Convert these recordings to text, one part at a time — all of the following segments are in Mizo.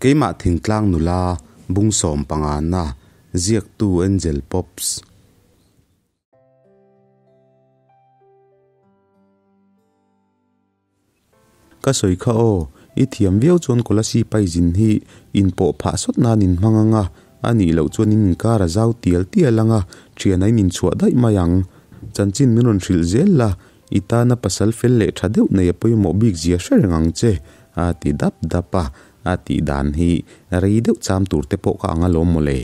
Keimah thingtlang nula bung sawmpangana ziaktu Angel Pops. Ka sawi kha aw, i thiam viau chuan Kolasib pai zin hi in pawh phah sawt nan in hmang anga, a nih loh chuan in inkar a zau tial tial anga, thian a in inchhuah daih mai ang. Chanchin min rawn hrilh zel la, i tana pasal fel leh tha deuh nei a pawimawh bik zia hre reng ang che, a ti dap dap a, a tih dan hi rei deuh cham tur te pawh ka ang alawm mawle.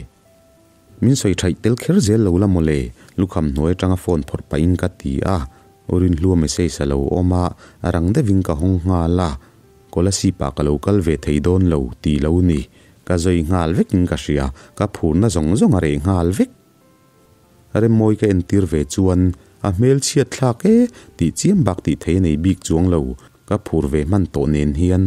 Min sawi thaih tel kher zel lo la mawle, lukham hnuai atanga phone phawrh pahin ka ti a. U Rinhlua message a lo awm a, a rang deuhin ka hawng nghal a. Kolasib ah ka lo kal ve thei dawn lo tih lo ni. Ka zawi nghal vekin ka hria, ka phurna zawng zawng a reh nghal vek. Remmawi ka entir ve chuan a hmel chhiat thlak e tih chiam bak tih thei a nei bik chuang lo, ka phur ve hman tawh nen hian.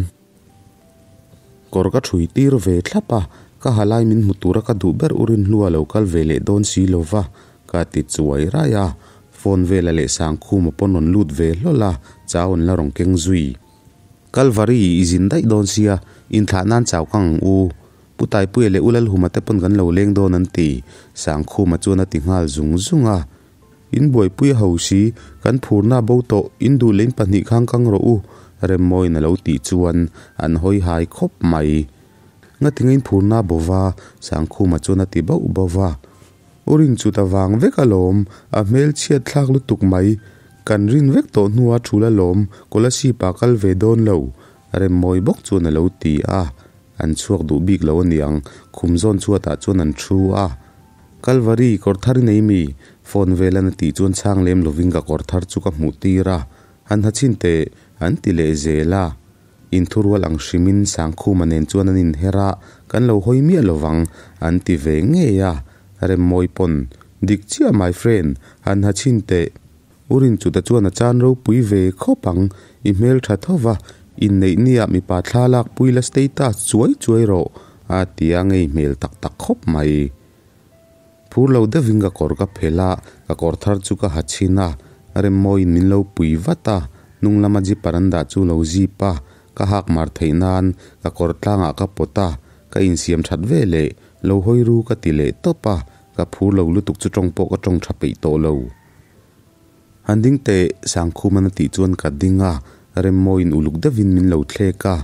Kawr ka ṭhui tir ve thlap a, ka ha lai min hmu tura ka duh ber u Rinhlua lo kal ve leh dawn si lo va, ka ti chuai raih a. Phone vela leh Sangkhuma pawn rawn lut ve hlawl a, chau an la rawn keng zui. Kalvari i zin daih dawn sia, inthlah nan chau kang ang u. Pu Taipuia leh U Lalhuma te pawn kan lo leng dawn an ti, Sangkhuma chuan a ti nghal zung zung a. In buaipui a ho si, kan phurna bo tawh, in duh leh in pahnih khang kang rawh u, Remmawiin a lo tih chuan an hawi hai khawp mai. Ngatinge in phurna bo va, Sangkhuma chuan a ti bauh bauh va. U Rinchut a vang vek alawm, a hmel chhiat thlak lutuk mai. Kan rin vek tawh hnua thul alawm, Kolasib ah kal ve dawn lo, Remmawi bawk chuan a lo ti a. An chhuak duh bik lo aniang, khum zawn chhuatah chuan an thu a. Kalvari, kawr thar i nei mi? Phone velan a tih chuan chhang lem lovin ka kawr thar chu ka hmuh tir a, Han ha chhin teh, an ti leh zel a. Inthurual ang hrimin Sangkhuma nen chuan an inher a, Kan lo hawi miah lovang, an ti ve ngei a. Remmawi pawn, Dik chiah my friend, han ha chhin teh. U Rinchuta chuan a chan ropui ve khawp ang, i hmel tha tho va, inneih nia mipa thla lak pui la status chuai chuai rawh, a ti a ngei hmel tak tak khawp mai. Phur lo deuhin ka kawr ka phelh a, ka kawr thar chu ka ha chhin a, Remmawiin min lo pui vat a, hnung lama zipper an dah chu lo zip a, ka hak mar theih nan ka kawr tlangah ka pawt a, ka insiam that ve leh, lo hawi ru ka ti leh tawp a, ka phur lo lutuk chu tawng pawh ka tawng tha peih tawh lo. Han ding teh, Sangkhuman a tih chuan ka ding a, Remmawiin uluk deuhin min lo thlek a.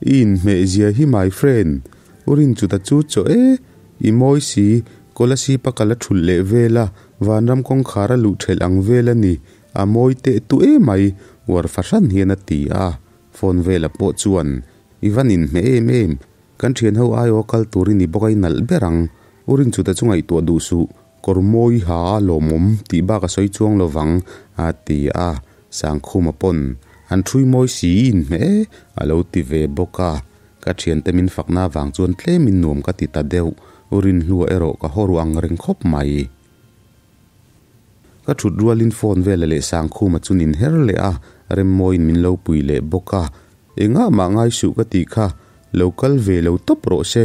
I inhmeh zia hi my friend, u Rinchuta chu chaw e, i mawi si, Kolasib-a ka la thulh leh vel a, Vanram kawngkhar a luh thelh ang vel a ni, a mawi teh tu emai, uar fahran hian a ti a. Phone vela pawh chuan, I van inhmeh em em, kan thianho aiaw kal turin i bawk a i nalh ber ang, u Rinchuta chu ngaihtuah duh suh, Kawr mawi ha a lawmawm tih bak a sawi chuang lo vang, a ti a. Sangkhuma pawn an ṭhui mawi si inhmeh e, a lo ti ve bawk a. Ka ṭhiante min fakna avang chuan tlemin nuam ka ti ta deuh. U Rinhlua erawh ka haw ruh ang reng khawp mai. Ka ṭhut rualin phone vela leh Sangkhuma chu nin her leh a, Remmawiin min lo pui leh bawk a. Engah mah ngai suh ka tih kha, lo kal ve lo tawp rawh se.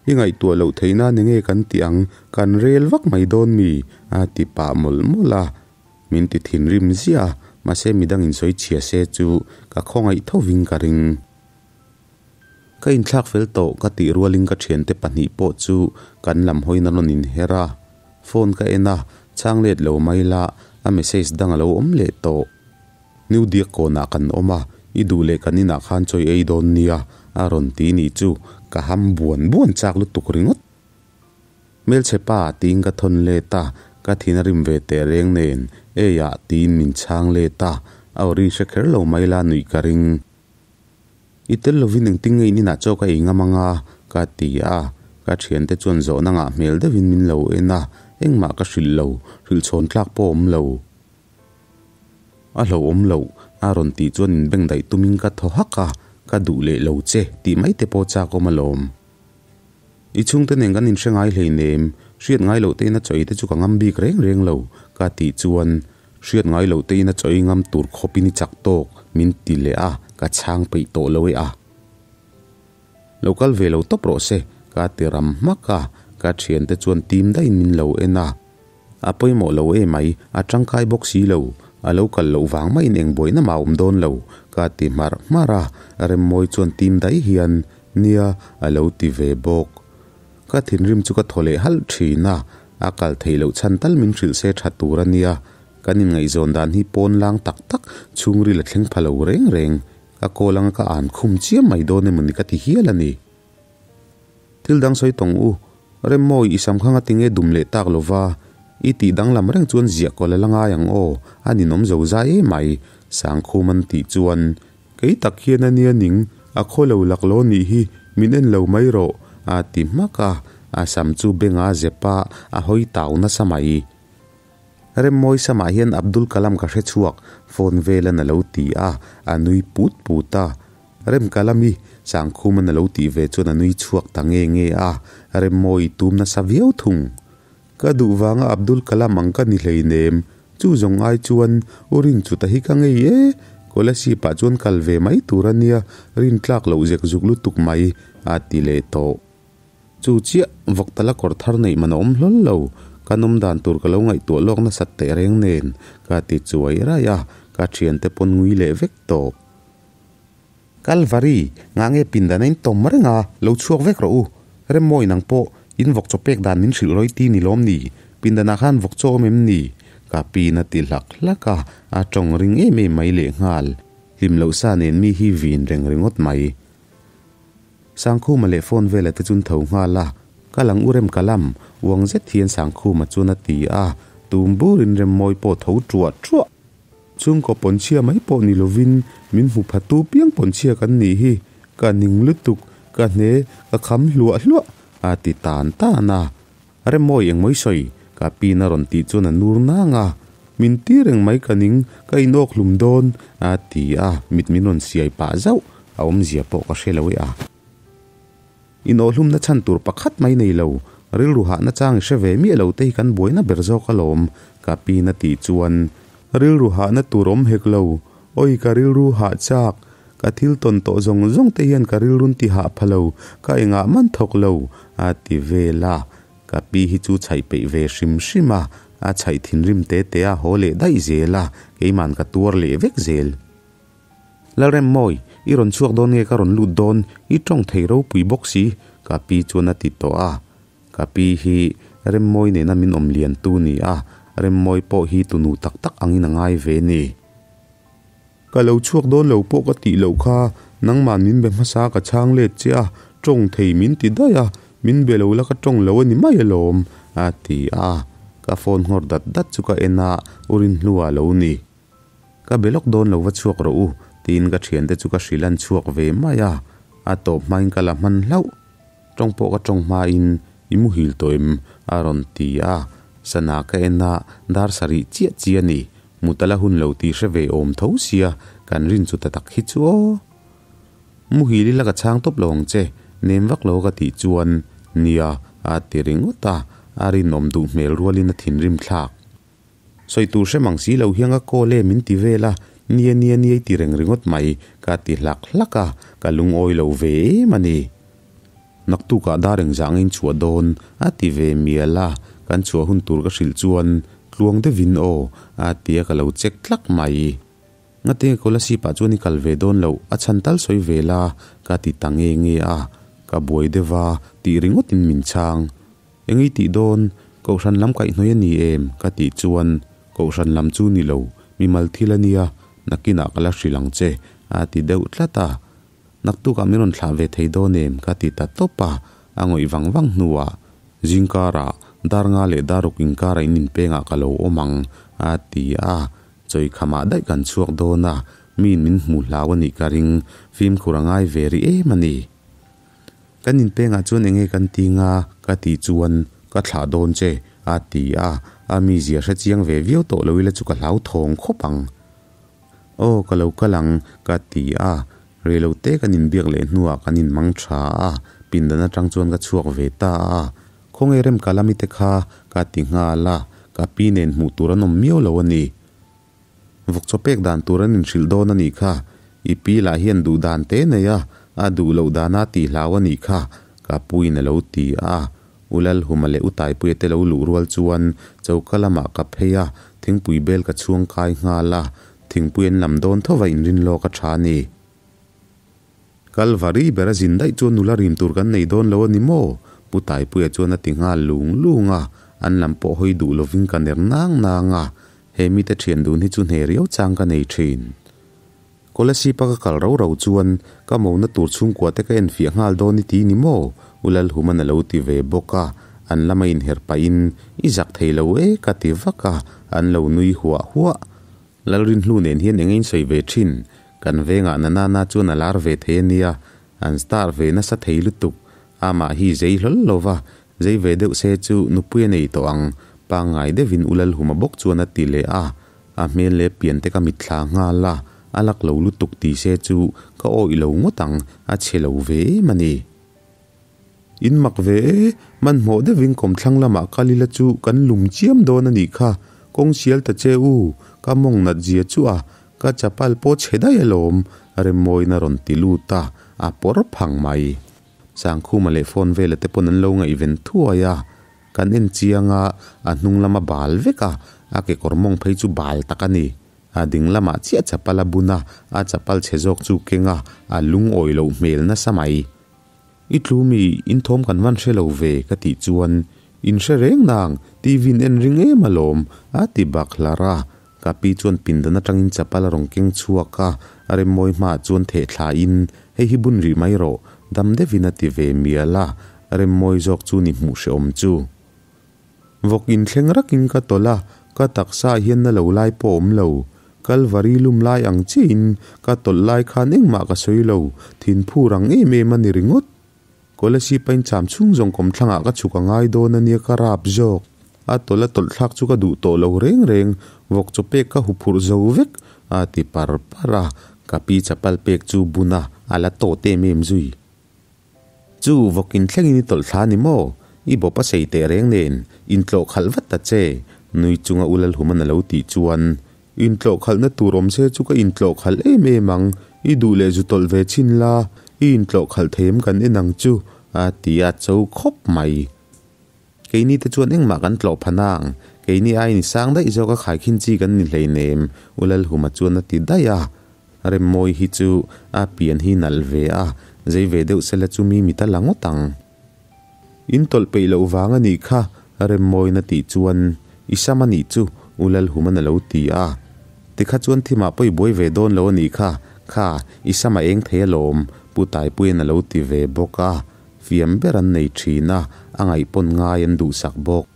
I ngaihtuah loh theih nan enge kan tih ang, kan rel vak mai dawn mi? a ti pah mawlh mawlh a. Min ti thinrim ziah a, mahse midang insawi chhia se chu ka khawngaih thovin ka ring. Ka inthlak fel tawh ka tih rualin ka thiante pahnih pawh chu kan lam hawiin a rawn inher a. Phone ka en a, chhang let lo mai la, a message dang a lo awm leh tawh. New Diak kawnah kan awm a, i duh leh kan inah khan chawi ei dawn nia, a rawn ti nih chu ka ham buan buan chak lutuk ringawt. Hmelchhe pa tiin ka thawn let a, ka thin a rim ve teh reng nen, Eiah tiin min chhang let a, a aw ri hre kher lo mai la nuih ka ring. I tel lovin engtin nge in inah chaw ka ei ngam anga? ka ti a, ka thiante chuan zawhna ngah hmel deuhin min lo en a, engmah ka hrilh lo, hrilh chhawn tlak pawh awm lo. A hlauhawm loh, a rawn tih chuan in beng daih tumin ka thaw hak a, ka duh leh lo che tih mai te pawh chak awm alawm. I chhungte nen kan inhre ngai hleinem, hriat ngai loh tein a chawi te chu ka ngam bik reng reng lo, ka tih chuan hriat ngai loh tein a chawi ngam tur khawpin i chak tawk min ti leh a, ka chhang peih tawh lo e a. Lo kal ve lo tawp rawh se, ka ti ram hmak a, ka thiante chuan tim daihin min lo en a. A pawimawh lo e mai, a tangkai bawk si lo. A lo kal loh vang maiin eng buaina mah a awm dawn lo, ka ti hmarh hmarh a. Remmawi chuan tim daih hian, Nia, a lo ti ve bawk. Ka thinrim chu ka thaw leh halh thin a, a kal theih loh chhan tal min hrilh se tha tur a nia. Kan inngaihzawn dan hi pawn lang tak tak chhungril a thleng pha lo reng reng. Ka call anga ka an khum chiam mai dawn emaw ni ka ti hial a ni. Thil dang sawi tawng u, Remmawi i sam khang a tinge dum leh tak lova, i tih danglam reng chuan ziah kawl a la ngai ang aw, a ninawm zo zai em mai, Sangkhum an tih chuan kei tak hian a nia ning, a khaw lo laklawh nih hi, min en lo mai rawh, a ti hmak a, a sam chu benga zep a, a hawi tau nasa mai. Remmawi samah hian Abdul Kalam ka hre chhuak, phone velan a lo ti a, a nui put put a. Rem Kalam i Sangkhuman a lo tih ve chuan a nui chhuak ta nge nge a, Remmawi tum nasa viau thung. Ka duh vanga Abdul Kalam ang ka ni hleinem, chu zawng ai chuan u Rinchuta hi ka ngei e, Kolasib ah chuan kal ve mai tur a nia, rintlak loh zek zuk lutuk mai, a ti leh tawh. Chu chiah, vawk tala kawr thar neih man a awm hlawl lo. Kan awm dan tur ka lo ngaihtuah lawk nasat teh reng nen, ka ti chuai raih a, ka thiante pawn ngui leh vek tawh. Kalvari, ngah nge pindan a in tawm reng a, lo chhuak vek rawh u. Remmawi nang pawh, in vawk chaw pek dan min hrilh rawih ti ni lawm ni? Pindanah khan vawk chaw awm em ni? Ka pin a ti hlak hlak a, a tawng ring em em mai lehnghal. Hlim loh sa nen mi hi vin reng ringawt mai. Sangkhuma leh phone vela te chun tho nghal a, Ka lang u rem ka lam, uang zet hian Sangkhuma chuan a ti a, tum burin Remmawi pawh tho ṭuah ṭuah. Chhungkaw pawnchhia mai pawh ni lovin min hmu phatu piang pawnchhia kan nih hi, ka ning lutuk, ka hne, ka kham hluah hluah, a ti tan tan a. Remmawi engmawi sawi, ka pin a rawn tih chuan a nur nang a, Min ti reng mai ka ning, ka inawk hlum dawn, a ti a, mit min rawn siai pah zauh, a awmzia pawh ka hre lo e a. Inawhhlumna chhan tur pakhat mai nei lo, rilru hahna chang i hre ve miah lo te hi kan buaina ber zawk alawm, ka pin a tih chuan, Rilru hahna tur awm hek lo, awi ka rilru hah chak, ka thil tawn tawh zawng zawng te hian ka rilrun ti hah pha lo, ka engah man thawk lo, a ti vel a. Ka pi hi chu chhaih peih ve hrim hrim a, a chhaih thinrim te te a haw leh daih zel a, keiman ka tuar leh vek zel. Lalremmawi, i rawn chhuak dawn nge ka rawn lut dawn, i tawng thei ropui bawk si, ka pi chuan a ti tawh a. Ka pi hi Remmawi nena min awm lian tu ni a, Remmawi pawh hi tunu tak tak angin a ngai ve ni. Ka lo chhuak dawn lo pawh ka tih loh kha, nangmah min be hmasa ka chhang let che a, tawng thei min ti daih a, min be lo la ka tawng lo a ni mai alawm, a ti a. Ka phone nghawr dat dat chu ka en a, u Rinhlua lo ni. Ka be lawk dawn lo va chhuak rawh u, tiin ka thiante chu ka hrilh an chhuak ve mai a, a tawp hmain ka la hman hlauh. Tawng pawh ka tawng hmain i muhil tawh em? a rawn ti a, sana ka en a, dar sarih chiah chiah a ni, mut a la hun lo tih hre ve awm tho sia, kan rin chu ta tak hi chu aw. Muhil ila ka chhang tawp lo ang che, nem vak lo ka tih chuan, Nia, a ti ringawt a, a rinawm duh hmel rualin a thinrim thlak. Sawi tur hre mang si lo hian ka call e min ti vel a, nia nia nia i ti reng ringawt mai, ka ti hlak hlak a, ka lungawi lo ve em a ni. Naktukah dar engzah ang in chhuah dawn a ti ve mial a, kan chhuah hun tur ka hrilh chuan tluang deuhin aw a ti a ka lo check tlak mai. Ngate Kolasib ah chuan i kal ve dawn loh, a chhan tal sawi ve la ka ti ta nge nge a, ka buai deuh a tih ringawtin min chhang. Eng i tih dawn? Kohhran lam kaihhnawih a ni em? ka tih chuan, Kohhran lam chu ni lo, mimal thil a nia, nakinah ka la hrilh ang che, a ti deuh tlat a. Naktukah min rawn thlah ve thei dawn em? ka ti ta tawp a, a ngawih vang vang hnuah, Zingkarah, dar nga leh dar ruk inkara in inpengah ka lo awm ang, a ti a. Chawikhamah daih kan chhuak dawn a, miin min hmu hlau a nih ka ring, fimkhur a ngai ve rih em a ni. Kan inpengah chuan enge kan ti nga ka tih chuan ka thlah dawn che a ti a, a mizia hre chiang ve viau tawh lo ila chu ka hlau thawng khawp ang. Aw ka lo kal ang ka ti a, reilo te kan inbiak leh hnuah kan inmang tha a, pindan atang chuan ka chhuak ve ta a, khawnge rem ka lami te kha ka ti nghal a, ka pi nen hmuh tur an awm miau lo a ni. Vawk chaw pek dan tur an inhrilh dawn a nih kha. I pi lah hian duh dan te nei a, a duh loh dana tih hlau a nih kha, ka puiin a lo ti a. U Lalhuma leh U Taipuia te lo luh rual chuan choka lamah ka phei a, thingpui bel ka chhuang kai nghal a, thingpui an lam dawn tho va inrin lawk a tha a ni. Kalvari bera zin daih chuan nula rim tur kan nei dawn lo a ni maw? Pu Taipuia chuan a ti nghal lung lung a, an lam pawh hawi duh lovin ka ner nang nang a, he mite thian dun hi chu hne riau chang ka nei thin. Kolasib-a ka kal rau rau chuan ka mona tur chhungkua te ka enfiah nghal dawn i ti ni maw? U Lalhuman a lo ti ve bawk a, an lama inher pahin i zak thei lo e ka ti vak a, an lo nui huah huah. Lalrinhlu nen hian eng in sawi ve thin, kan vengah Nanana chuan a lar ve thei a nia, an star ve nasa thei lutuk, amah hi zei hlawl lo va, zei ve deuh se chu nupui a nei tawh ang, pangngai deuhin U Lalhuma bawk chuan a ti leh a, a hmel leh pian te ka mitthla nghal a, a lak lo lutuk ti se chu ka awih lo ngawt ang, a chhe lo ve em a ni. In mak ve e, hmanhmawh deuhin kawmthlang lamah kal ila chu kan lum chiam dawn a nih kha, kawng sial ta che u, ka mawng nat zia chu a, ka chapal pawh chhe daih alawm, Remmawiin a rawn ti lut a, a pawr phang mai. Sangkhuma leh phone vela te pawn an lo ngaihven thuai a, kan en chiang a, a hnung lama bal vek a, a kekawr mawng phei chu bal tak a ni. A ding lamah chiah chapal a bun a, a chapal chhe zawk chu keng a, a lungawi loh hmel nasa mai. I tlu mi, in thawm kan van hre lo ve ka tih chuan, In hre reng nang, TV in en ring em alawm, a ti bak hlar a. Ka pi chuan pindan atangin chapal a rawn keng chhuak a, a remmawi hmaah chuan theh thlain, Hei hi bun rih mai rawh, dam deuhin a ti ve mial a, remmawi zawk chu ni hmuh hrehawm chu. Vawk inthleng rakin ka tawlh a, ka taksa hian na lo lai pawh awm lo. Kalvari lum lai ang chiahin ka tawlh lai khan engmah ka sawi lo, thinphur ang em em a ni ringawt. Kolasib a incham chhung zawng kawmthlangah ka chhuk a ngai dawn a nia ka rap zawk. A tawlh a tawlh thlak chu ka duh tawh lo reng reng, vawk chaw pek ka huphurh zo vek a ti par par a, ka pi chapal pek chu bun a, a la tawt em em zui. Chu vawkin thlengin i tawlh thla ni maw? I bawp a sei teh reng nen, intlawh khalh vat ta che, nui chunga U Lalhuman a lo tih chuan, Intlawh khalhna tur awm se chu ka intlawh khalh em em ang, i duh leh zu tawlh ve chhin la, i intlawh khalh thei em kan en ang chu, a ti a cho khawp mai. Keini te chuan engmah kan tlawh pha nang, keini aiin i sang daih zawk a khaikhin chi kan ni hleinem, U Lalhuma chuan a ti daih a. Remmawi hi chu a pian hi nalh ve a, zei ve deuh sela chu mi mit a la ngawt ang. In tawlh peih loh vang a nih kha, Remmawiin a tih chuan, I sam a nih chu, U Lalhuman a lo ti a. Tikha chuan thimah pawh i buai ve dawn lo a nih kha, kha, i sam a eng thei alawm, Pu Taipuian a lo ti ve bawk a. Fiam ber an nei thin a, a ngaih pawn ngai an duhsak bawk.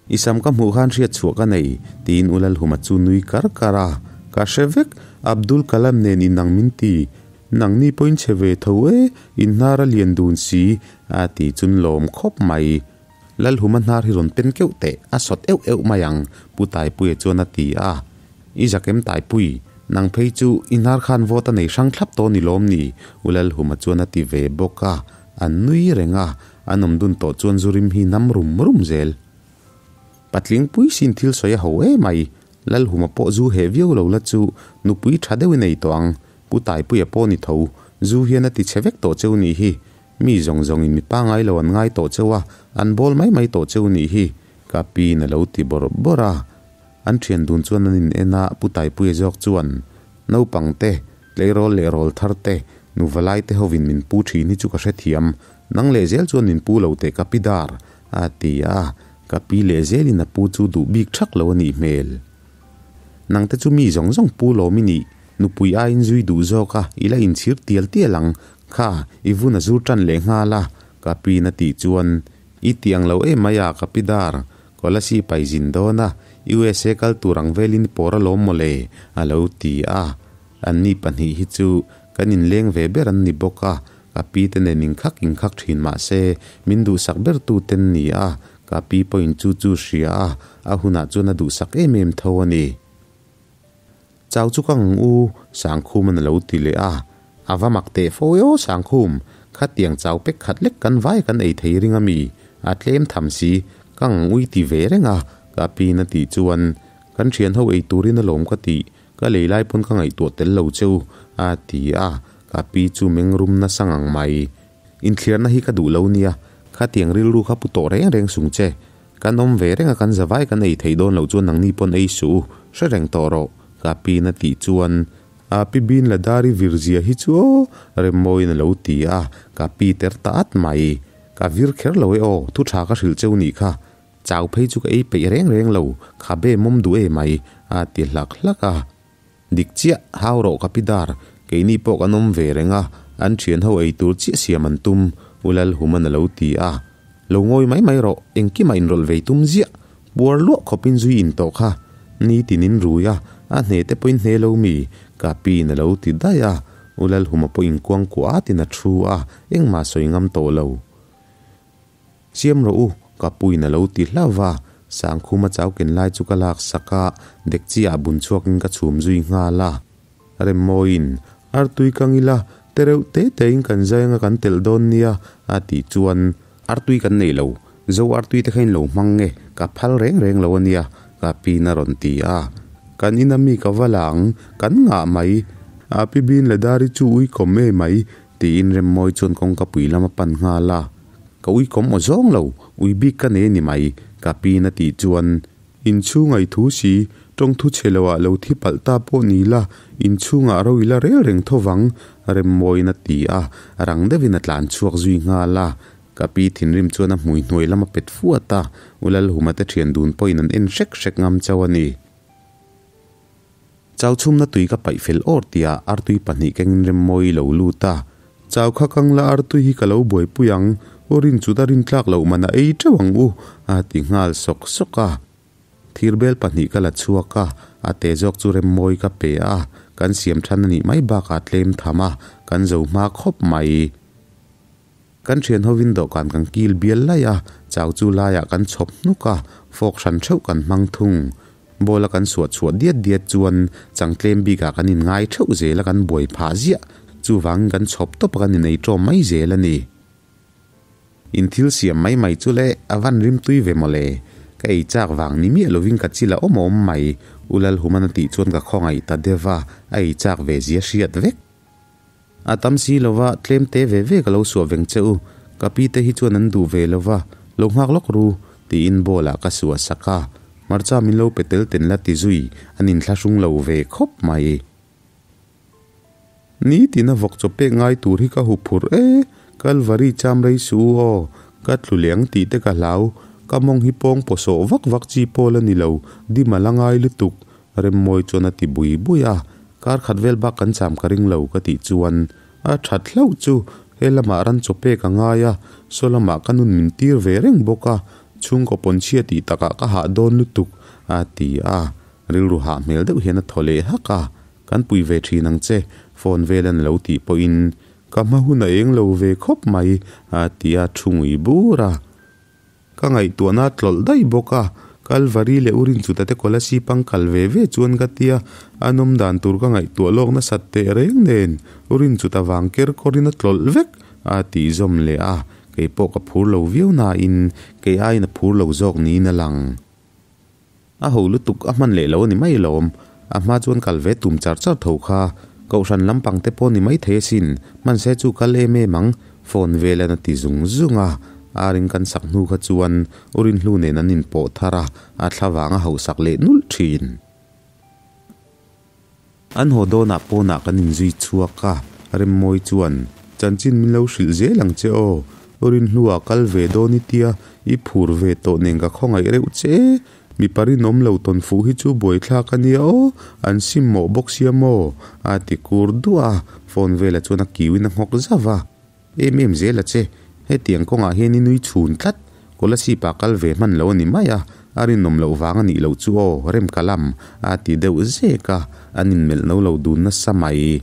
I sam ka hmuh khan hriat chhuah ka nei, tiin U Lalhuma chu nui kar kar a. Ka hre vek, Abdul Kalam nen inang min ti. Nangni pawhin chhe ve tho e, in hnar a lian dun si, a ti chun lawm khawp mai. Lalhuma hnar hi rawn pen keuh teh, a sawt euh euh mai ang, Pu Taipuia chuan a ti a. I zakem Taipui, nang phei chu i hnar khan vote a nei hrang thlap tawh ni lawm ni? U Lalhuma chuan a ti ve bawk a, an nui reng a, an awm dun tawh chuan zu rim hi nam rum rum zel. Patling pui sin thil sawi a ho emai, Lalhuma pawh zu heh viau lo la chu nupui tha deuh i nei tawh ang, Pu Taipuia pawh ni tho, zu hian a ti chhe vek tawh cheu nih hi, Mi zawng zawngin mi pangai lo an ngai tawh cheu a, an bawl mai mai tawh cheu nih hi, ka piin a lo ti bawrh bawrh a. An thian dun chuan an in en a, Pu Taipuia zawk chuan, Naupang te, tleirawl leh rawl thar te, nuva lai te hovin min pu thin hi chu ka hrethiam, nang leh zel chuan min pu lo teh ka pi dar, a ti a, ka pi leh zelin a pu chu duh bik thak lo a nih hmel. Nang te chu mi zawng zawng pu lawm i nih, nupui aiin zui duh zawk a, i la inchhir tial tial ang, kha, i vun a zur tan leh nghal a, ka piin a tih chuan, I ti ang lo em mai a, ka pi dar, Kolasib pai zin dawn a, USA kal tur ang velin i pawr alawm mawle, a lo ti a. Anni pahnih hi chu kan inleng ve ber an ni bawk a, ka pi te nen inkhak inkhak thin mah se, min duhsak ber tu ten ni a, Ka pi pawhin chu chu hria a, a hunah chuan a duhsak em em tho a ni. Chau chu ka ngang u, Sangkhuman a lo ti leh a. A va mak teh fo e aw Sangkhum, khatiang chau pek khat lek kan vai kan ei thei ring a mi, a tlem tham si, ka ngang ui ti ve reng a, ka piin a tih chuan, Kan thian ho ei turin alawm ka tih, ka lei lai pawn ka ngaihtuah tel lo cheu, a ti a, ka pi chu mengrum nasa ngang mai. Inthliarna hi ka duh lo nia, khatiang rilru kha pu tawh reng reng sung che. Kan awm ve reng a kan zavai kan ei theih dawn loh chuan nangni pawn ei suh u, hre reng tawh rawh, ka piin a tih chuan A pi bin la dar i vir zia hi chu aw, Remmawiin a lo ti a, ka pi ter ta at mai. Ka vir kher lo e aw, thu tha ka hrilh cheu nih kha. Chau phei chu ka ei peih reng reng lo, khabe mawm duh e mai, a ti hlak hlak a. Dik chiah, hau rawh ka pi dar, keini pawh kan awm ve reng a, an thian ho ei tur chiah siam an tum, U Lalhuman a lo ti a. Lo ngawi mai mai rawh, engkimah inrawlh vei tum ziah, puar luah khawpin zui in tawh kha, nitin in rui a, a hne te pawhin hne lo mi, ka piin a lo ti daih a, U Lalhuma pawh inkuang kuah atin a thu a, engmah sawi ngam tawh lo. Siam rawh u, ka puin a lo ti hlauh va, Sangkhuma chau ken lai chu ka lak sak a, dekchi ah bun chhuakin ka chhum zui nghal a. Remmawiin, Artui kang ila, te reuh te tein kan zai anga kan telh dawn nia, a tih chuan, Artui kan nei lo, zo artui te kha in lo hmang nge, ka phal reng reng lo a nia, ka piin a rawn ti a. Kan ina mi ka va la ang, kan ngah mai. A pi bin la dari chu ui kawm e mai, Tiin Remmawi chuan kawngka pui lam a pan nghal a, Ka ui kawm aw zawng lo, ui bik ka nei a ni mai, ka piin a tih chuan, Inchhunga i thu si, tawng thu chhe lo ah lo thi palh ta pawh ni la, inchhungah ro i la rel reng tho vang, Remmawiin a ti a, rang deuhin a tlan chhuak zui nghal a. Ka pi thinrim chuan a hmui hnuai lam a pet fuat a, U Lalhuma te thian dun pawhin an en hrek hrek ngam chauh a ni. Chau chhumna tui ka paih fel awr tia artui pahnih kengin Remmawi lo lut a. Chau kha kang la artui hi ka lo buaipui ang, u rin chut a rin tlak loh man a ei teuh ang u, a ti nghal sawk sawk a. Thirbel pahnih ka la chhuak a, a te zawk chu Remmawi ka pe a, kan siam than a nih mai bakah tlem tham a, kan zo hma khawp mai. Kan thian hovin dawhkan kan kil bial laih a, chau chu laiah kan chhawp hnuk a, fork hran theuh kan hmang thung. Ball a kan suah chhuah diat diat chuan chang tlem bikah kan inngai theuh zel a kan buai phah ziah, chuvangin kan chhawp tawp a kan inei tawm mai zel a ni. In thil siam mai mai chu le a van rim tui ve mawle, ka ei chak vang ni miah lovin ka chil a awm awm mai, U Lalhuman a tih chuan ka khawngaih ta deuh a, a ei chak ve zia hriat vek. A tam si lova, tlem te ve ve ka lo suah veng che u, ka pi te hi chuan an duh ve lova, lo nghak lawk ru, tiin ball ah ka suah sak a, hmarcha min lo pe tel ten la ti zui, an inthlahrung lo ve khawp mai. Nitin a vawk chaw pek ngai tur hi ka hu phurh e, Kalvari cham rei suh u aw, ka tlu leh ang tih te ka hlau, ka mawng hi pawng paw sawh vak vak chi pawl a ni lo, dim a la ngai lutuk, Remmawi chuan a ti bui bui a, kar khat vel bak kan cham ka ring lo ka tih chuan a that hlauh chu he lamah ran chaw pek a ngai a, saw lamah ka nun min tir ve reng bawk a, chhungkaw pawnchhia tih takah ka hah dawn lutuk a ti a, rilru hah hmel deuh hian a thaw leh hak a, kan pui ve thin ang che phone vel an lo tih pawhin ka hma hun a eng lo ve khawp mai a ti a thu ngui bur a. Ka ngaihtuahna a tlawlh daih bawk a, Kalvari leh Urin chuta te Kolasib ang kal ve ve chuan ka tia, a nawm dan tur ka ngaihtuah lawk nasat teh reng nen, Urin chuta vang ker kawrin a tlawlh vek a tih zawm leh a, kei pawh ka phur lo viau nain kei aiin a phur lo zawk niin a lang. A ho lutuk a hman leh lo a ni mai lawm, a hma chuan kal ve tum char char tho kha, Kohhran lampang te pawh ni maithei asin, hman se chu kal em em ang, phone velan a ti zung zung a, ar in kan sak hnu kha chuan U Rinhlu nen an inpawh thar a, a thla vang a hauhsak leh nulh thin. An haw dawnah pawnah kan inzui chhuak a, Remmawi chuan, Chanchin min lo hrilh zel ang che aw, U Rinhlua kal ve dawn i tia, i phur ve tawh nen ka khawngaih reuh che, mipa rinawm lo tawn fuh hi chu buaithlak a nia aw, an sim mawh bawk sia maw? a ti kur duah a, phone velah chuan a kiuin a nghawk zauh a. Em em zel a che, hetiang kawngah hian i nui chhun tlat, Kolasib ah kal ve hman lo a ni mai a, a rinawm loh vang a nih loh chu aw, rem ka lam, a ti deuh zek a, an inmelh no lo dun nasa mai.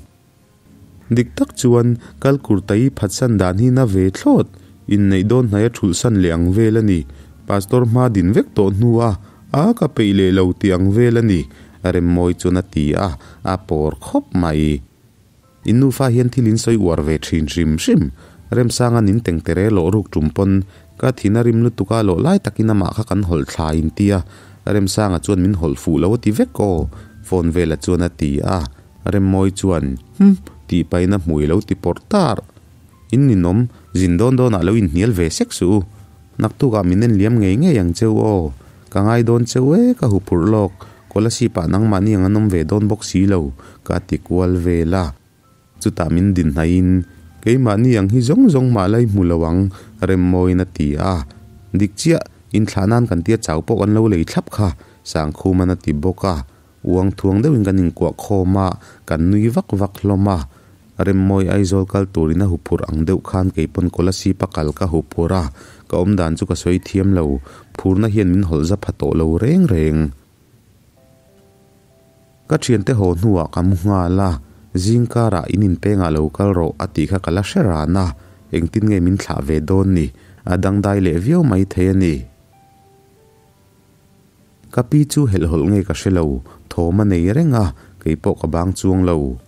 Dik tak chuan kal kurtai phatsan dan hi na ve thlawt, inneih dawn hnaia thulhsan leh ang vel a ni, Pastor hma din vek tawh hnu a, a ka peih leh lo tih ang vel a ni, Remmawi chuan a ti a, a pawr khawp mai. In nufa hian thil in sawi uar ve thin hrim hrim. Remsanga nin teng tere lawh ruk tum pawn ka thin a rim lutuk a lawh lai takin amah kha kan hawlh thla in tia. Remsanga chuan min hawlh fuh lo a ti vek aw, phone vela chuan a ti a. Remmawi chuan, Hum, tih pahin a hmui lo ti pawrh tar. In ninawm, zin dawn dawnah lo inhnial ve sek suh u. Naktukah min en liam ngei ngei ang cheu aw. Ka ngai dawn cheu e, ka huphurh lawk. Kolasib ah nangmahni ang an awm ve dawn bawk si lo, ka ti kual vel a. Chutah min din hnaihin, Keimahni ang hi zawng zawng mah la i hmu lo ang, Remmawiin a ti a. Dik chiah, inthlah nan kan tia chau pawh kan lo lei thlap kha, Sangkhuman a ti bawk a. Uang thuang deuhin kan inkuah khawm a, kan nui vak vak hlawm a. Remmawi Aizawl kal turin a huphurh ang deuh khan keipawn Kolasib a kal ka huphurh a, ka awmdan chu ka sawi thiam lo, phurna hian min hawlh za pha tawh lo reng reng. Ka thiante haw hnuah ka mu nghal a, zing karah in inpengah lo kal rawh a tih kha ka la hre ran a, engtin nge min thlah ve dawn ni, a dangdai leh viau mai thei a ni. Ka pi chu helhhawlh nge ka hre lo, thawm a nei reng a, kei pawh ka bang chuang lo.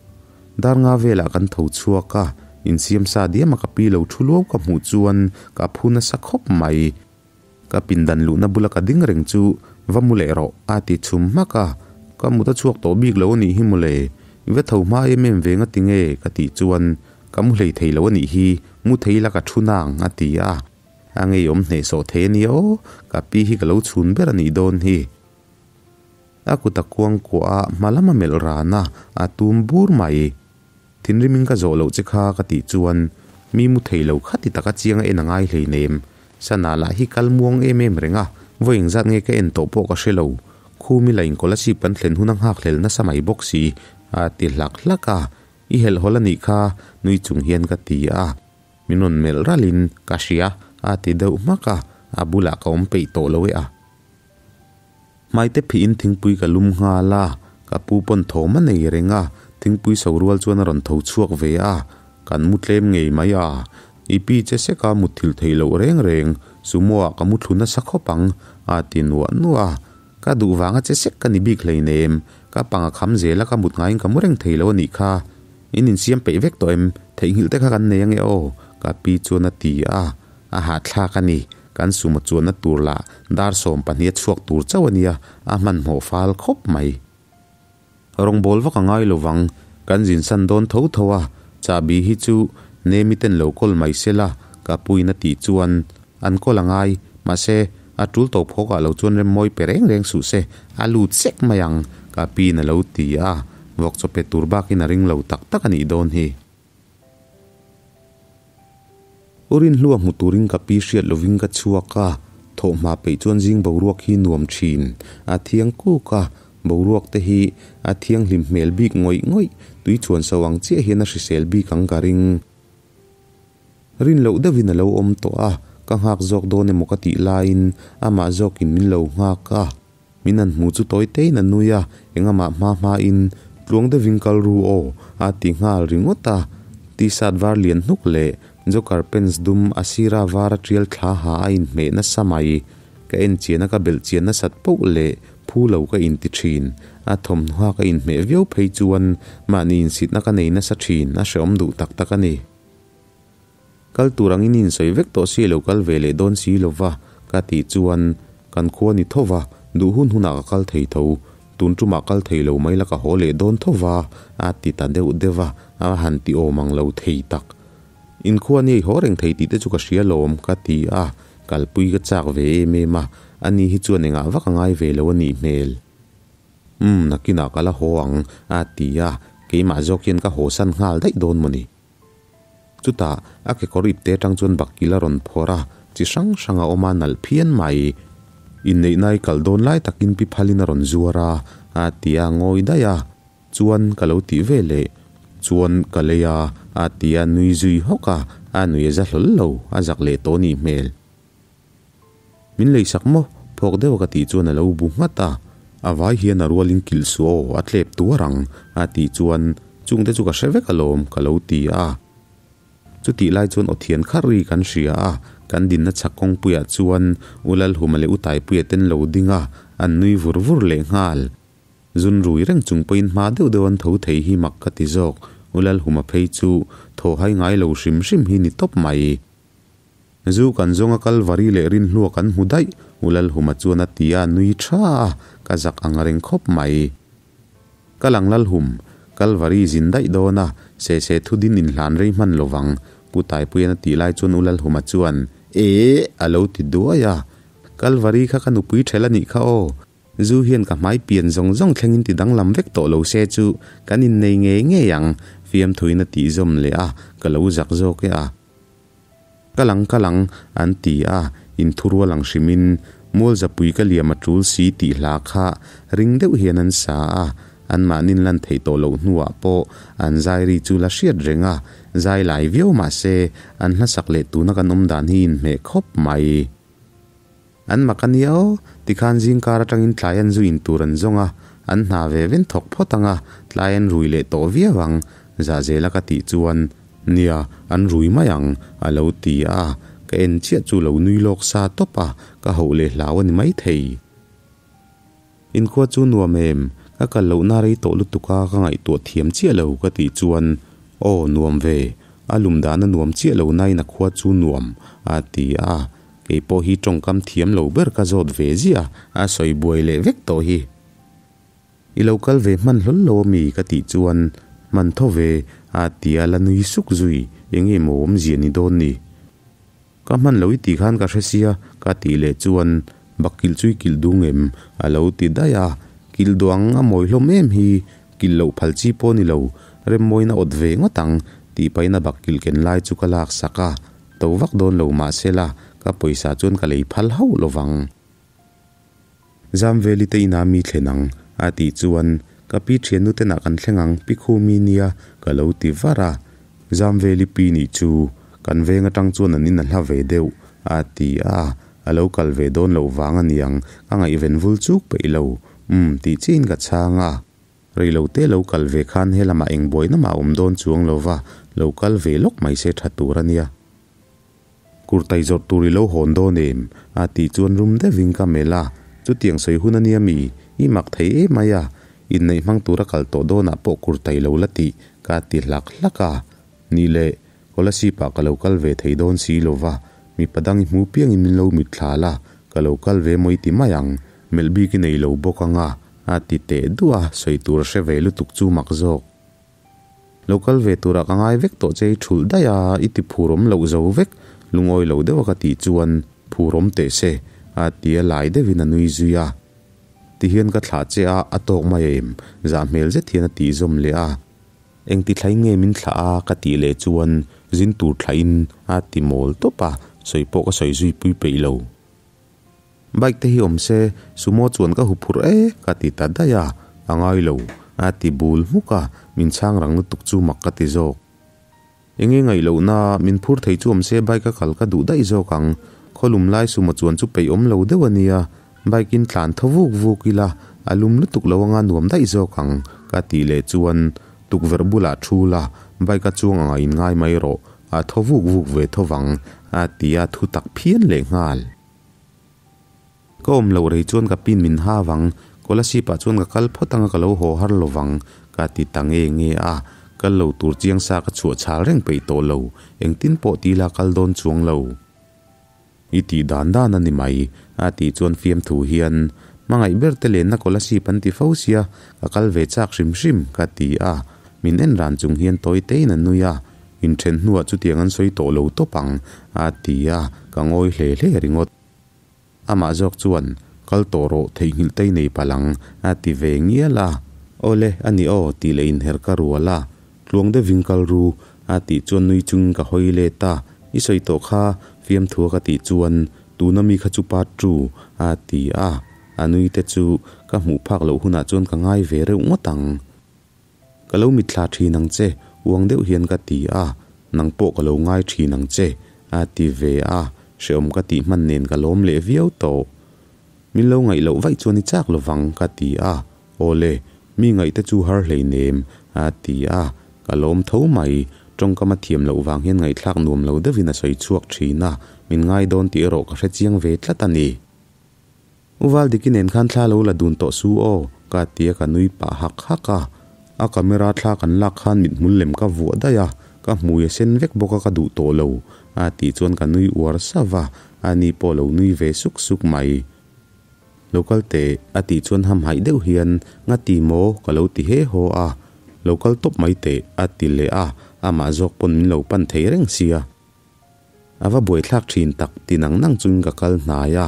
Dar nga velah kan tho chhuak a, insiam sa diam a ka pi lo thu luau ka hmuh chuan ka phu nasa khawp mai. Ka pindan luhna bula ka ding reng chu va mu leh rawh a ti chhum hmak a, ka mut a chhuak tawh bik lo a nih hi mawle, i va tho hma em em ve nga ti nge ka tih chuan ka mu hlei thei lo a nih hi, mu thei la ka thu nang a ti a. A ngeiawm hnehsawh thei a nia aw, ka pi hi ka lo chhun ber a nih dawn hi. A kut a kuang kuah a, hma lam a melh ran a, a tum bur mai. Thinrim in ka zawh loh che kha ka tih chuan mi mu thei lo khati taka chiang a en a ngai hleinem. Sana lah hi kal muang em em reng a, vawi engzat nge ka en tawh pawh ka hre lo. Khumi la in Kolasib kan thlen hun a nghakhlel nasa mai bawk si, a ti hlak hlak a. I helhhawlh a nih kha, nui chung hian ka ti a. Min rawn melh ralhin ka hria a ti deuh hmak a, a bulah ka awm peih tawh lo e a. Hmaite phihin thingpui ka lum nghal a, ka pu pawn thawm a nei reng a, thingpui so rual chuan a rawn tho chhuak ve a, kan mu tlem ngei mai a. I pi che sek a mutthilh theih loh reng reng, sumo ah ka mu thlu nasa khawp ang a ti nuah nuah a. Ka duh vanga che sek ka ni bik hleinem, ka pang a kham zel a ka mut ngaiin ka mu reng thei lo a nih kha. In insiam peih vek tawh em? Theihnghilh te kha kan nei ange aw, ka pi chuan a ti a, a hahthlak a ni. Kan sumo chuanna tur lah dar 12 a chhuak tur chauh a nia, a hmanhmawh fal khawp mai. Rawngbâwl vak a ngai lo vang, kan zinsan dawn tho tho a, chahbi hi chu Nemi ten lo kawl mai se la, ka puiin a tih chuan an kawl a ngai, mahse, a tul tawp hawkah lo chuan remmawi pe reng reng suh se, a lut sek mai ang, ka piin a lo ti a, vawk chaw pe tur bakin a ring lo tak tak a nih dawn hi. U Rinhlua hmu turin ka pi hriat lovin ka chhuak a, thawhhma peih chuan zing boruak hi nuam thin. A thiang kuk a, boruak te hi a thianghlim hmel bik ngawih ngawih, tui chhuan so ang chiah hian a hrisel bik ang ka ring. Rin loh deuhin a lo awm tawh a, ka nghak zawk dawn emaw ka tih laiin amah zawkin min lo nghak a. Min han hmu chu tawi tein a nui a, engamah hma hmain tluang deuhin kal ru aw a ti nghal ringawt a. T-shirt var lian hnuk leh joker pants dum a sira var a tial thla ha a inhmeh nasa mai. Ka en chian a ka belh chian nasat poh leh phu lo ka inti thin. A thawmhnaw ka inhmeh viau phei chuan mahni insitna ka nei nasa thin, a hreawm duh tak tak a ni. Kal tur angin i insawi vek tawh si lo kal ve leh dawn si lo va, ka tih chuan kan khua ni tho va, duh hun hunah ka kal thei tho, tun tumah kal thei lo mai la ka haw leh dawn tho va, a ti ta deuh deuh a, a han ti awm ang lo thei tak. Inkhua ni a i haw reng thei tih te chu ka hria lawm, ka ti a, kalpui ka chak ve em em a, ani hi chuan engah vak a ngai ve lo a nih hmel. Umm, nakinah ka la haw ang, a ti a, keimah zawk hian ka haw san nghal daih dawn mawni. Chutah a kekawr ipte atang chuan bakil a rawn phawrh a, chi hrang hrang a awm a nalh phian mai. Inneihna i kal dawn lai takin pi phalin a rawn zuar a, a ti a ngawi daih a. Chuan ka lo tih ve leh. Chuan ka lei a, a ti a nui zui hawk a, a nui a za hlawl lo, a zak leh tawh nih hmel. Min lei sak maw? Phawk deuh a ka tih chuan a lo bu nghat a. A vai hian a rualin kilh suh aw, a tlep tuar ang, a tih chuan chungte chu ka hre vek alawm, ka lo ti a. Chutih lai chuan aw thian kharh ri kan hria a, kan dinna chhak kawngpuiah chuan U Lalhuma leh U Taipuia ten lo ding a, an nui vur vur lehnghal. Zun rui reng chung pawhin hma deuh deuh an tho thei hi mak ka ti zawk, U Lalhuma phei chu thaw hai ngai lo hrim hrim hi ni tawp mai. Zu kan zawnga Kalvari leh Rinhlua kan hmu daih, U Lalhuma chuan a ti a, nui tha a, ka zak ang reng khawp mai. Ka lang Lalhum, Kalvari zin daih dawn a, se se thu din inhlan rei hman lo vang, Pu Taipuian a tih lai chuan U Lalhuma chuan, Eeh! a lo ti duai a, Kalvari kha ka nupui ṭhel a nih kha aw. Zu hian ka hmai pian zawng zawng thlengin ti danglam vek tawh lo se chu kan innei ngei ngei ang, fiamthuin a tih zawm leh a, ka lo zak zawk e a. Kal ang kal ang, an ti a, inthurual ang hrimin Mualzapui ka liam a tul si tih hla kha ring deuh hian an sa a, anmahnin lan theih tawh loh hnuah pawh an zai ri chu la hriat reng a, zai lai viau mah se an hlasak leh tuna kan awm dan hi inhmeh khawp mai. An mak a nia aw, tikhan zingkar atangin tlai an zu in tur an zawng a, an hna ve ven thawk phawt ang a, tlai an rui leh tawh viau ang, zahzela ka tih chuan, Nia, an rui mai ang, a lo ti a, ka en chiah chu lo nui lawk sa tawp a, ka hauh leh hlau a ni maithei. Inkhua chu nuam em? Ka kal lohna rei tawh lutuk a, ka ngaihtuah thiam chiah lo ka tih chuan, Aw, nuam ve. A lum dan a nuam chiah lo nain a khua chu nuam, a ti a. Kei pawh hi tawngkam thiam lo ber ka zawt ve ziah a, a sawi buai leh vek tawh hi. I lo kal ve hman hlawl lo ami? ka tih chuan, Hman tho ve, a ti a, la nui suk zui, enge maw awmzia ni dawn ni? Ka hman lo i tih khan ka hre sia, ka tih leh chuan bak kilh chu i kilh dung em? a lo ti daih a, kilh duh ang a mawi hlawm em hi, kilh loh phal chi pawh ni lo, remmawina awt ve ngawt ang, tih pahin a bak kilh ken lai chu ka lak sak a, to vak dawn lo mahsela ka pawisa chuan ka lei phal hauh lo vang. Zamveli te inah mi thlen ang, a tih chuan ka pi thiannu tenah kan thleng ang, pi Khumi nia, ka lo ti var a. Zamveli pi nih chu kan veng atang chuan an in a hla ve deuh, a ti a, a lo kal ve dawn loh vang a niang, ka ngaihven vul chuk peih lo, umm tih chiahin ka chhang a. Reilote lo kal ve khan helamah eng buaina mah a awm dawn chuang lova, lo kal ve lawk mai se tha tur a nia. Kurtai zawrh tur i lo hawn dawn em? a tih chuan rum deuhin ka melh a, chutiang sawi hun a nia mi? I mak thei em mai a, inneih hmang tura kal tawh dawnah pawh kurtai lo la tih ka ti hlak hlak a. Nih leh, Kolasib ah ka lo kal ve thei dawn si lo va, mipa dang i hmu piangin min lo mitthla la, ka lo kal ve maw i ti mai ang, melh bik i nei lo bawk ang a, a ti teh duah a, sawi tur a hre ve lutuk chu mak zawk. Lo kal ve turah ka ngai vek tawh che i thulh daih a, i ti phurawm loh zo vek, lungawi lo deuha ka tih chuan phurawm teh se, a ti a lai deuhin a nui zui a. Tihian ka thlah che a, a tawk mai em? Zah hmel zet hian a tih zawm leh a. Engti thlain nge min thlah a? ka tih leh chuan zin tur thlahin a ti mawl tawp a, sawi pawh ka sawi zui pui peih lo. Bike te hi awm se, sumo chuan ka huphurh e, ka ti ta daih a, a ngai lo, a ti bul hmuk a, min chhang rang lutuk chu mak ka ti zawk. Enge ngaih lohna, min phur thei chu awm se bike a kal ka duh daih zawk ang, khawlum lai sumo chuan chu peih awm lo deuh a nia, bike in tlan thaw vuk vuk ila, a lum lutuk lo anga nuam daih zawk ang, ka tih leh chuan tukverh bulah thu la, bike a chuang anga in ngai mai rawh, a thaw vuk vuk ve tho vang, a ti a thu tak phian leh nghal. Ka awm loh rei chuan ka pin min ha vang, Kolasib ah chuan ka kal phawt anga ka lo haw har lo vang, ka ti ta nge nge a, kal lo tur chiang sa ka chhuah chhal reng peih tawh lo, engtin pawh ti ila kal dawn chuang lo. I tih dan dan a ni mai, a tih chuan fiamthu hian, Hmangaih ber te lenna Kolasib an ti fo sia, ka kal ve chak hrim hrim, ka ti a, min en ran chung hian tawi tein a nui a, Inthen hnuah chutiang an sawi tawh lo tawp ang, a ti a, ka ngawi hle hle ringawt. Amah zawk chuan, Kal tawh rawh, theihnghilh tei nei palh ang, a ti ve ngial a. Awle, a ni aw, tih leh inher ka rual a. Tluang deuhin kal ru, a tih chuan nui chungin ka hawi let a. I sawi tawh kha, fiamthua ka tih chuan, Tuna mi kha chu part two, a ti a. A nui te chu ka hmuh phak loh hunah chuan ka ngai ve reuh ngawt ang. Ka lo mitthla thin ang che, uang deuh hian ka ti a, nang pawh ka lo ngai thin ang che, a ti ve a, hrehawm ka tih hman nen ka lawm leh viau tawh. Min lo ngaih loh vaih chuan i chak lovang, ka ti a, awle, mi ngaih te chu har hleinem, a ti a, ka lawm tho mai, tawngkam a thiam loh vang hian ngaihthlak nuam lo deuhin a sawi chhuak thin a, min ngai dawn tih erawh ka hre chiang ve tlat a ni. U Valdiki nen khan thla lo la dun tawh su aw, ka ti a ka nui pah hak hak a. A camera thla kan lak khan mithmul lem ka vuah daih a, ka hmui a sen vek bawk a ka duh tawh lo, a tih chuan ka nui uar sauh a, ani pawh lo nui ve suk suk mai. Lo kal teh, a tih chuan hamhaih deuh hian, Nga ti maw? ka lo ti he haw a. Lo kal tawp mai teh, a ti leh a, amah zawk pawn min lo pan thei reng sia. A va buaithlak thin tak ti nang nang chungin ka kal hnai a.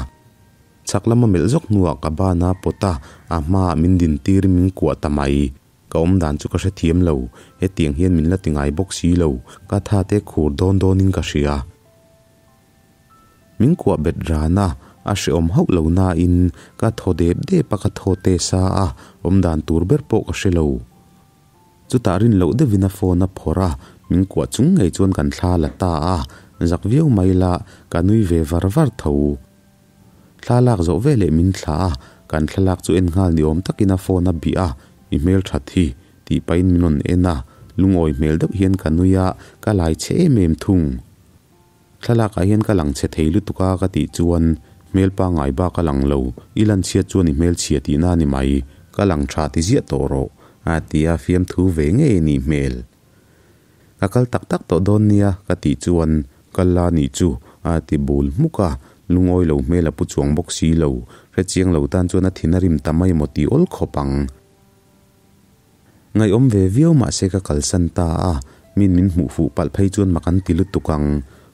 Chhak lama melh zawk hnuah ka ban a pawt a, a hmaah min din tirin min kuah ta mai. Ka awm dan chu ka hrethiam lo, hetiang hian min la ti ngai bawk si lo, ka tha te khur dawn dawnin ka hria. Min kuah bet ran a, a hrehawm hauh lo nain ka thaw dep dep a ka thaw te sa a, awm dan tur ber pawh ka hre lo. Chutah rin loh deuhin a phone a phawrh a, min kuah chung ngei chuan kan thla la ta a, zak viau mai la, ka nui ve var var tho. Thla lak zawh veleh min thlah a, kan thlalak chu en nghal ni awm takin a phone a bih a, I hmel that hi, tih pahin min rawn en a, lungawi hmel deuh hian ka nui a, ka lai chhe em em thung. Thlalakah hian ka lang chhe thei lutuk a ka tih chuan hmel pangngai bak a lang lo, i lan chhiat chuan i hmel chhia tihna a ni mai, ka lang tha ti ziah tawh rawh, a ti a, fiamthu ve ngei a nih hmel. Ka kal tak tak tawh dawn nia ka tih chuan kal la nih chu a ti bul hmuk a, lungawi lo hmel a pu chuang bawk si lo, hrechiang lo tan chuan a thin a rim ta mai maw tih awl khawp ang. Ngaihawm ve viau mahse ka kalsan ta a, min min hmuh fuh palh phei chuan mak an ti lutuk ang.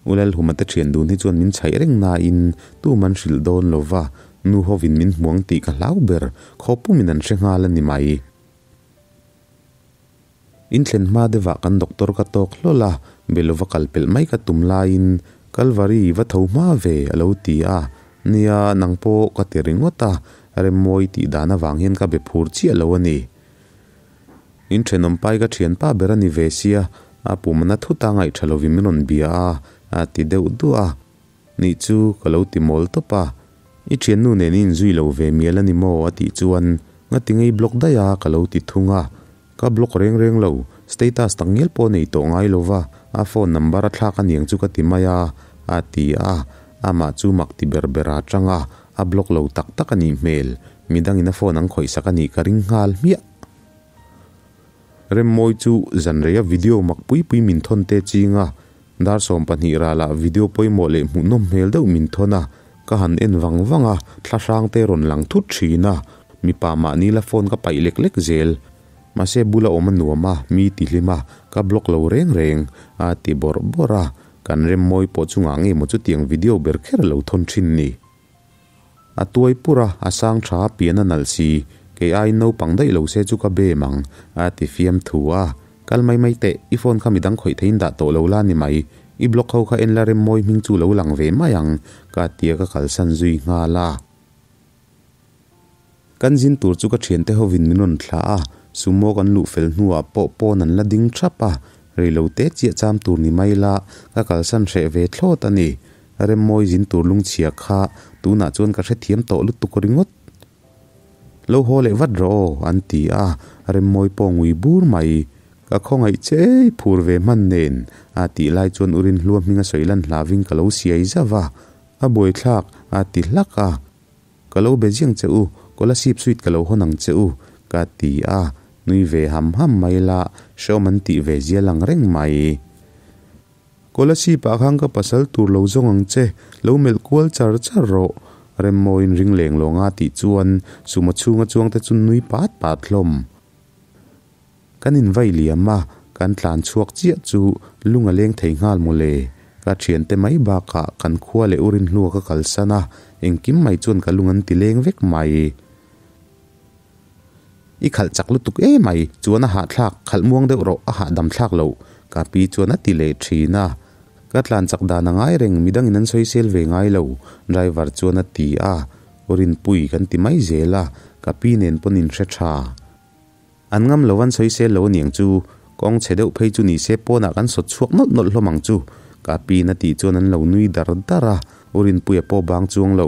U Lalhuma te thian dun hi chuan min chhaih reng nain tum an hrilh dawn lo va, nu hovin min hmuang tih ka hlau ber, khaw pumin an hre nghal a ni mai. In thlen hma deuhah kan doctor ka tawk hlawl a, be lova kal pelh mai ka tum laiin Kalvari va tho hma ve a lo ti a, nia nang pawh ka ti ringawt a, Remmawi tih dan avang hian ka be phur chiah lo a ni. In thenawm pai ka thianpa ber a ni ve sia, a pumna thut a ngaihṭha lovin min rawn bia a, a ti deuh duah a. Nih chu ka lo ti mawl tawp a, I thiannu nen i inzui lo ve mial a ni maw? a tih chuan ngati ngei block daih a ka lo ti thung a, ka block reng reng lo, status tak ngial pawh nei tawh ngai lo va, a phone number a thlak aniang chu ka ti mai a, a ti a, amah chu mak ti ber ber a tang a, a block lo tak tak a nih hmel, midangin a phone an khawihsak a nih ka ring nghal hmiah. Remmawi chu zanreia video mak pui pui min thawn te ching a, dar 12 ralah video pawimawh leh hmuhnawm hmel deuh min thawn a, ka han en vang vang a, thla hrang te rawn lang thut thin a, mipa mahni la phone ka paih lek lek zel. Mahse bula awm a nuam a, mi ti hlim a, ka block lo reng reng, a ti bawrh bawrh a, kan Remmawi pawh chungah nge maw chutiang video ber kher a lo thawn thin ni. A tuai pur a, a sang tha a pian a nalh si, kei aiin naupang daih lo se chu ka bem ang, a ti fiam thu a. Kal mai mai teh, i phone kha midang khawih theiin dah tawh lo la ni mai, i blog ho kha en la rem mawi hming chu lo lang ve mai ang, ka tia ka kalsan zui nghal a. Kan zin tur chu ka thiante hovin min rawn thlah a, sumo kan luh fel hnuah pawh pawn an la ding thap a, reilo te chiah cham tur ni mai la, ka kalsan hreh ve thlawt a ni. Remmawi zin tur lungchhia kha tunah chuan ka hrethiam tawh lutuk ringawt. Lo haw leh vat rawh aw, an ti a, Remmawi pawh ngui bur mai. Ka khawngaih che i phur ve hman nen, a tih lai chuan u Rinhlua hming a sawi lan hlavin ka lo siai zauh a, a buaithlak, a ti hlak a. Ka lo be ziang che u, Kolasib suite ka lo hawn ang che u, ka ti a, nui ve ham ham mai la, hrehawm an tih ve zia lang reng mai. Kolasib ah khan ka pasal tur lo zawng ang che, lo melh kual char char rawh, Remmawiin ring leng lawng a tih chuan sumo chhunga chuangte chu nui pat pat hlawm. Kan invai liam a, kan tlan chhuak chiah chu lung a leng thei nghal mawle. Ka thiante mai bakah kan khua leh u Rinhlua ka kalsan a, engkim mai chuan ka lung an ti leng vek mai. I khalh chak lutuk e mai, chuan a hahthlak, khalh muang deuh rawh, a hahdam thlak loh, ka pi chuan a ti leh thin a. Ka tlan chak dan a ngai reng, midangin an sawisel ve ngai lo, driver chuan a ti a. U Rinpui kan ti mai zel a, ka pi nen pawn inhre tha. An ngam lo an sawisel lo aniang chu, kawng chhe deuh phei chu ni se pawnah kan sawt chhuak nawlh nawlh hlawm ang chu, ka piin a tih chuan an lo nui dar dar a, U Rinpuia pawh bang chuang lo.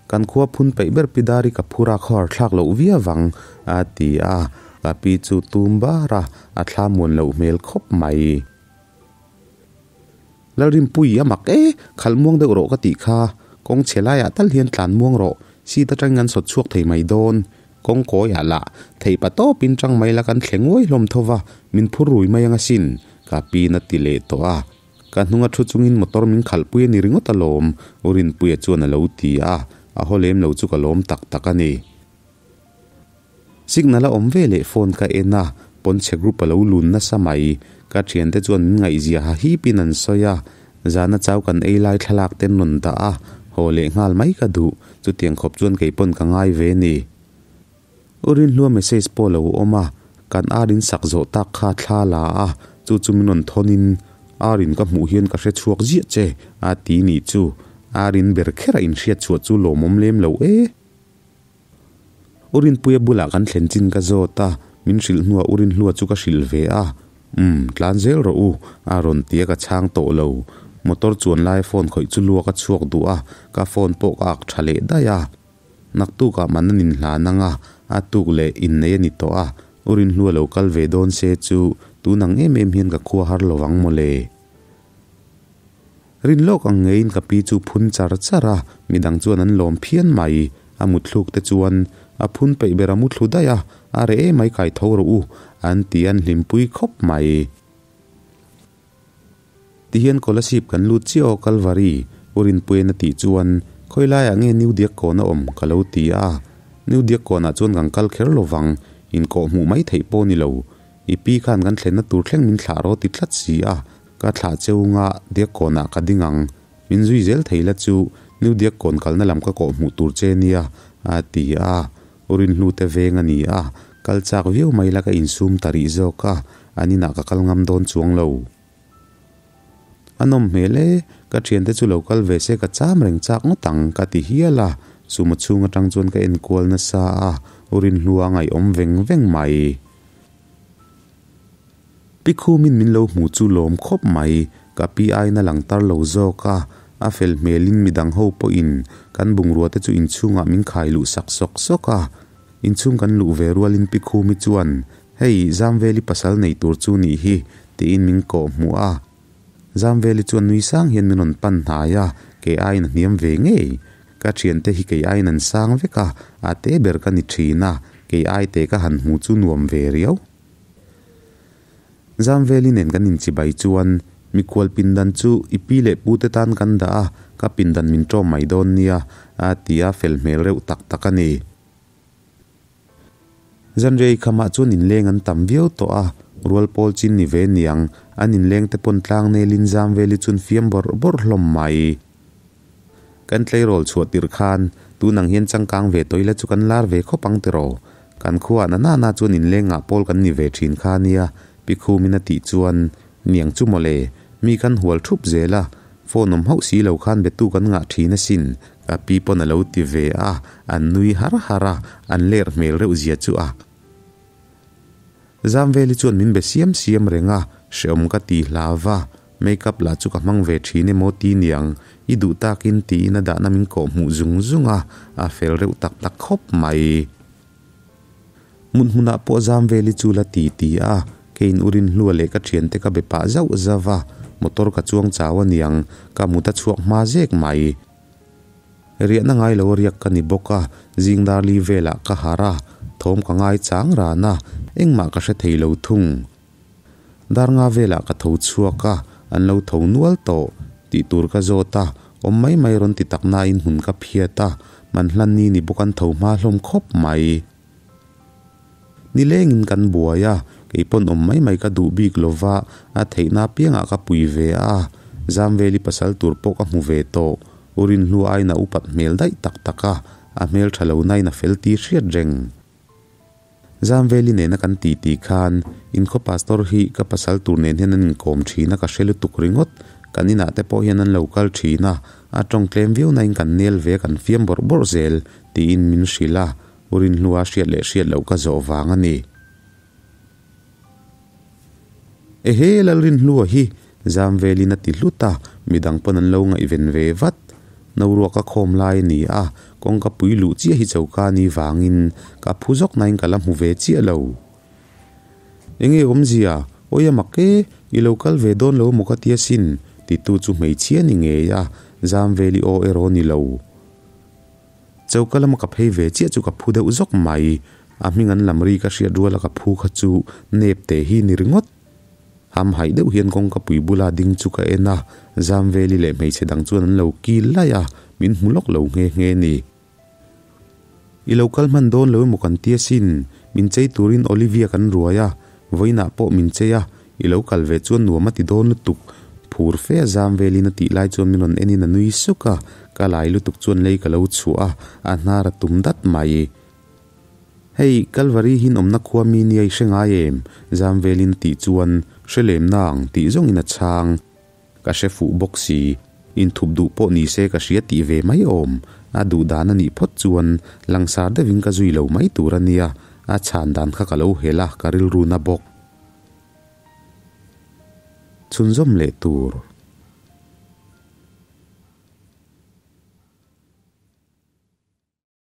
Kan khua phun peih ber pi Dari ka phur a khawhar thlak loh viau vang, a ti a, ka pi chu tum bar a, a thla muan loh hmel khawp mai. Lalrinpui a mak e, khalh muang deuh rawh ka tih kha, kawng chhe laiah tal hian tlan muang rawh, seat atangin an sawt chhuak thei mai dawn, kawng kawiah lah thei pa tawpin tang mai la kan thle nguai hlawm tho va, min phur rui mai ang asin, ka pin a ti leh tawh a, ka hnunga thu chungin motor min khalhpui a ni ringawt alawm, U Rinpuia chuan a lo ti a, a haw lem lo chu ka lawm tak tak a ni. Signal a awm ve leh phone ka en a, pawnchhe group a lo lun nasa mai. Ka thiante chuan min ngaihzia ha hipin an sawi a, zana chau kan ei lai thlalak ten rawn dah a, haw leh nghal mai ka duh. Chutiang khawp chuan kei pawn ka ngai ve ni. U Rinhlua message pawh lo awm a, kan ar in sak zawh tak kha thla la a, chu chu min rawn thawn in ar in ka hmuh hian ka hre chhuak ziah che a ti nih chu. Ar in ber kher a in hriat chhuah chu lawmawm lem lo e. U Rinpuia bulah kan thlen chin ka zawt a, min hrilh hnuah U Rinhlua chu ka hrilh ve a, Umm, tlan zel rawh u, a rawn ti a ka chhang tawh lo. Motor chuan laia phone khawih chu luak a chhuak duh a, ka phone pawh ka ak tha leh daih a. Naktukah man an inhlan ang a, a tuk leh innei a ni tawh a, U Rinhlua lo kal ve dawn se chu tun ang em em hian ka khua har lo vang mawle. Rin lawk ang ngeiin ka pi chu phun char char a, midang chuan an lawm phian mai. A mutthluk te chuan a phun peih ber a muthlu daih a, a reh emai kai tho rawh u, an ti an hlimpui khawp mai. Tihian Kolasib kan lut chiah aw Kalvari, U Rinpuia'n a tih chuan khawi laiah nge New Diakkawn a awm ka lo ti a, New Diakkawnah chuan kan kal kher lo vang, inkawh hmuh mai theih pawh ni lo. I pi khan kan thlenna tur thleng min thlah rawh ti tlat si a, Ka thlah cheunga Diakkawnah ka ding ang. Min zui zel thei la chu New Diakkawn kalna lam ka kawh hmuh tur che nia, a ti a. U Rinhlute veng a ni a, kal chak viau mai la ka insum ta rih zawk a, an inah ka kal ngam dawn chuang lo. A nawm hmel e, ka thiante chu lo kal ve se ka cham reng chak ngawt ang, ka ti hial a. Sumo chhung atang chuan ka enkual nasa a, U Rinhlua a ngaihawm veng veng mai. Pi Khumin min lo hmu chu lawm khawp mai, ka pi aiin a lang tar lo zawk a, a fel hmelin midang ho pawhin kan bungrua te chu inchhungah min khai luh sak sawk sawk a. Inchhung kan luh ve rualin Pi Khumi chuan, Hei, Zamveli pasal nei tur chu nih hi, tiin min kawh hmuh a. Zamveli chuan nui sang hian min rawn pan hnai a, kei aiin a hniam ve ngei. Ka thiante hi kei aiin an sang vek a, a te ber ka ni thin a, kei ai te ka han hmu chu nuam ve riau. Zamveli nen kan inchibai chuan mikhual pindan chu i pi leh pu te tan kan dah a, ka pindan min ṭawm mai dawn nia, a ti a, fel hmel reuh tak tak a ni. Zanriai khamah chuan inleng an tam viau tawh a, rual pawl chin ni ve niang, an inleng te pawn tlang nelin Zamveli chuan fiam bawrh bawrh hlawm mai. Kan tleirawl chhuah tirh khan tun ang hian changkang ve tawh ila chu kan lar ve khawp ang tiraw? Kan khuaah na nana chuan inleng ngah pawl kan ni ve thin kha nia, Pi Khumin a tih chuan niang chu mawle, mi kan hual thup zel a, phone awm hauh si lo khan betu kan ngah thin asin, ka pi pawn a lo ti ve a, an nui har har a, an ler hmel reuh zia chu a. Zamveli chuan min be siam siam reng a, hreawm ka ti hla va, make up lah chu ka hmang ve thin emaw ti niang, i duh takin tiin a dahna min kawh hmuh zung zung a, a fel reuh tak tak khawp mai. Hmun hmunah pawh Zamveli chu la ti ti a, keiin u Rinhlua leh ka thiante ka be pah zauh zauh va, motor ka chuang chau a niang, ka mut a chhuak hma zek mai. Riahna ngai lo riak ka ni bawk a, zing dar li velah ka harh a, thawm ka ngai chang ran a, engmah ka hre thei lo thung. Dar nga velah ka tho chhuak a, an lo tho nual tawh tih tur ka zawt a, awm mai mai rawn ti tak nain hmun ka phiat a, man hlan ni ni bawk an tho hma hlawm khawp mai. Nilengin kan buai a, kei pawn awm mai mai ka duh bik lo va, a theihna apiangah ka pui ve a, Zamveli pasal tur pawh ka hmu ve tawh, U Rinhlu aiin a upat hmel daih tak tak a, a hmel tha lo nain a fel tih hriat reng. Zamveli nena kan tih tih khan inkhaw pastor hi ka pasal tur nen hian an inkawm thin a ka hre lutuk ringawt, kan inah te pawh hian an lo kal thin a, a tawng tlem viau nain kan nel ve a kan fiam bawrh bawrh zel tiin min hrilh a. U Rinhlua hriat leh hriat loh ka zawh vang a ni. Ehe, Lalrinhlua hi zam velin a ti hlut a, midang pawn an lo ngaihven ve vat. Noruak a khawm lai a ni a, kawngka pui luh chiah hi choka ni vangin ka phu zawk nain ka la hmu ve chiah lo. Enge awmzia, awi a mak e, i lo kal ve dawn lo maw ka ti asin, titu chu hmeichhia ni ngei a, zam veli aw erawh ni lo. Choka lama ka phei ve chiah chu ka phu deuh zawk mai. A hming an lam ri ka hriat ruala ka phu kha chu nep te hi ni ringawt. Ham haih deuh hian kawngka pui bula ding chu ka en a, Zamveli leh hmeichhe dang chuan an lo kil laih a, min hmu lawk lo nghe nghe ni. I lo kal hman dawn lo emaw kan ti asin, min chei turin Olivia kan ruai a, vawiinah pawh min chei a, I lo kal ve chuan nuam a ti dawn lutuk. Phur fe a zam velin a tih lai chuan min rawn enin a nui suk a, Ka lai lutuk chuan lei ka lo chhuah a, a hnar a tum dat mai. Hei, Kalvari hi in awmna khua mi nia i hre ngai em? Zam velin a tih chuan, Hre lem nang, tih zawngin a chhang. Ka hre fuh bawk si. Inthup duh pawh ni se ka hria tih ve mai awm. A duh dan a nih phawt chuan langsar deuhin ka zui lo mai tur a nia. A chhan dan kha ka lo hel a, ka rilru na bawk. Chhunzawm leh tur.